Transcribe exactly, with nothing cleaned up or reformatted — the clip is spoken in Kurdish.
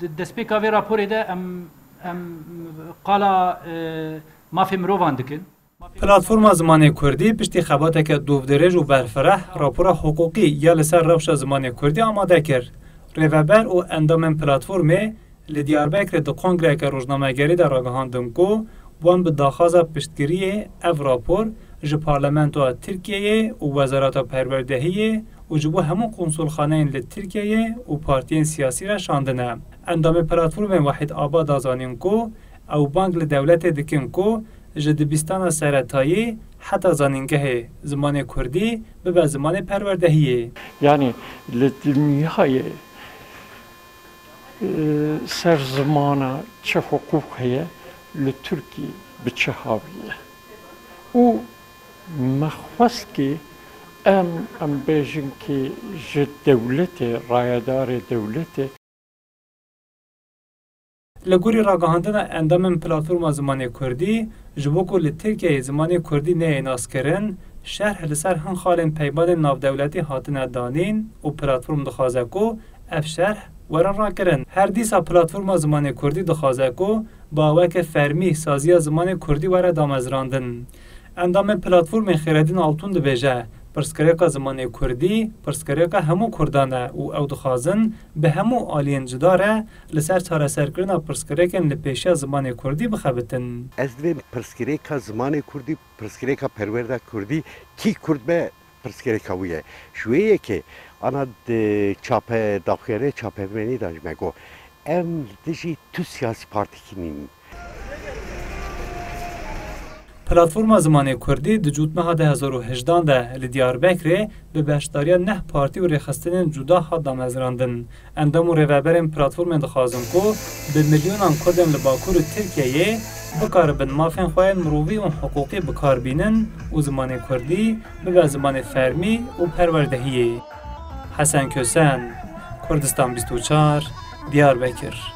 Di destpêka vê raporê de em, em qala, e, mafê mirovan dikin. Platforma Zimanê Kurdî piştî xebateke dûvdirêj û berfireh rapora hiqûqî ya li ser rewşa zimanê Kurdî amade kir. Rêveber û endamên platformê li Diyarbekirê di kongreyeke rojnamegerî de ragihandin ku wan bi daxwaza piştgiriyê ev rapor ji Parlamentoya Tirkiyeyê û Wezareta Perwerdehiyê û ji bo hemû konsulxaneyên li Tirkiyeyê û partiyên siyasî re şandine. Endamê platformê Wahîd Aba da zanîn ku ew bang li dewletê dikin ku ji dibistana seretayî heta zanîngehê zimanê kurdî bibe zimanê perwerdehiyê. Yanî li dinyayê, e, ser zimana çi hiqûq heye, li Tirkî bi çi hawî ye? Û me xwest kî em, em bêjin kî ji dewletê, rayedarê dewletê, Li gorî ragihandina endamên Platforma Zimanê Kurdî, ji bo ku li Tirkiyeyê zimanê kurdî neyê naskirin, şerh li ser hin xalên peymanên navdewletî hatine danîn û platform dixwaze ku ev şerh werin rakirin. Her dîsa Platforma Zimanê Kurdî dixwaze ku bi aweke fermî saziya zimanê kurdî were damezrandin. Endamê platformê Xêredîn Altun dibêje, pirsgirêka zimanê kurdî, pirsgirêka hemû kurdan e û ew dixwazin bi hemû aliyên cida re li ser çareserkirina pirsgirêkên li pêşiya zimanê kurdî bixebitin. Ez divêm pirsgirêka zimanê kurdî, pirsgirêka perwerda kurdî, kî kurd be, pirsgirêka wî ye. Ji wê yekê ana di çape daxuyaniyê çapemenî de ji me got, em li dijî tu siyasî partîkî nîn. Platforma Zimanê Kurdî di cotmeha du hezar û hejdan de li Diyarbekirê bi beşdariya neh partî û rêxistinên cuda hat damezrandin. Endam û rêveberên platformê dixwazin ku bi milyonan Kurdên li Bakur û Tirkiyeyê bikaribin mafên xwe yên mirovî û hiqûqî bi kar bînin û zimanê Kurdî bibe zimanê fermî û perwerdehiyê. Hesen Kösen, Kurdistan bîst û çar, Diyarbekir.